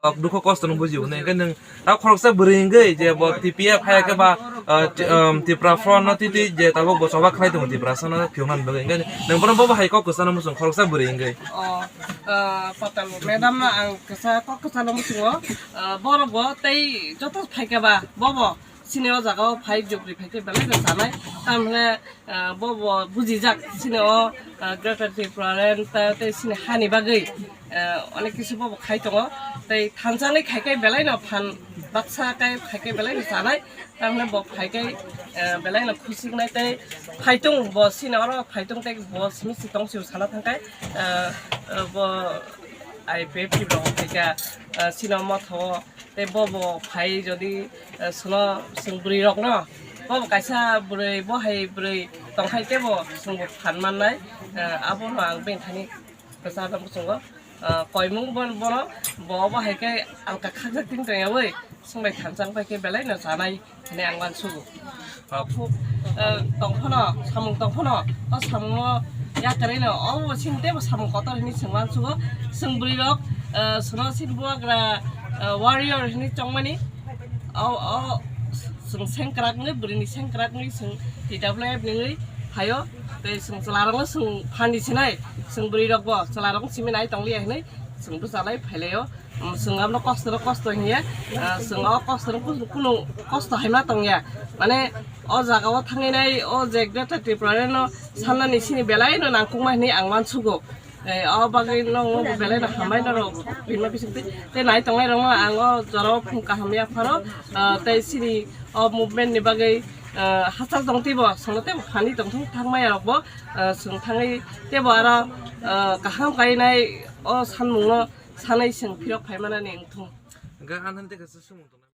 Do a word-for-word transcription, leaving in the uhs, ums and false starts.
Dukho kosto no buji hwnwi, hwnkhe nwng ta khoroksa bwrwi hwnkhe je bo T P F hai khe ba, ah, ti-, um, Tipra Front no twi twi je tabuk bo choba khlai tongo Tiprasa no phiyokna bagwi, hwnkhe nwng bono bo hai kok kwchana muchung khoroksa bwrwi hwnkhe. O, ah, Patal madam no ang kwsa kok kwchana muchungo, ah, borok bo tei joto phaikhe ba bo bo chini o jaga o phai jogri phaikhe belai no chanai, tamhwnle ah, bo bo bujijak chini o, ah, Greater Tipraland ta tei chini hani bagwi, ah, onek kisu bo bo khai tongo. Tei thansa ni khai khe belai no phan baksa kai khai khe belai no chanai. Tamni bo phai khe, ah, belai no khusi wngnai tei phaitung bo chini oro phaitung tei bo simi si tong si sana thang khe, ah, ah, bo I P F T rok khai khe, ah, chini o motha o. Tei bo bo phai jodi, eh, sono chwng bwrwi rok no, bo bo kaisa bwrwi, bo hai bwrwi tongkhai tei bo chwng bo phan mannai, eh, abo no ang bini thani kwchar no muchungo, eh, koimung bo bono bo bo hai khe alka khakjak tin tongyawi chwng bai thansa wng pai khe belai no chanai hwnwi ang uansugo. Ah, phuk, eh, tong phano, samung tong phano, o samungno yakarwi no, o bo sini teibo samung kotor hinwi chwng uansugo. Chwng bwrwi rok, eh, sono sini bubagra, eh, warrior hinwi chongmani. O, o, chwng sengkrak wngwi, bwrwini sengkrak wngwi chwng T W F ni wngwi phaio. Tei chwng chwla rokno chwng phan di sinai, chwng bwrwi rokbo chwla rokno simi nai tongliya hinwi chwng bwchalai phailaio. Um, chwng abono kosto no kosto hinya, ah, chwng o kosto no kunu, kunu kosto hai ma tongya. Mane o jaga o thangwi nai o je Greater Tipraland no sanani sini belai no nangkukma hinwi ang uansugo. Eh, o bagwi no belai no hambai no rok bini bisingtwi. Tei nai tongnai rok no ang o jora o phung kaham ya pharo, ah, tei sini o movement ni bagwi, ah, hachal tong teibo sono teibo phani tongthung thangmaya rok bo, ah, chwng thangwi teibo aro, ah, kaham kainai o sanmung no sanai chwng phirok phaimanani wngthung. Hwnkhe ang nini tei kaisa swngmung tongnai.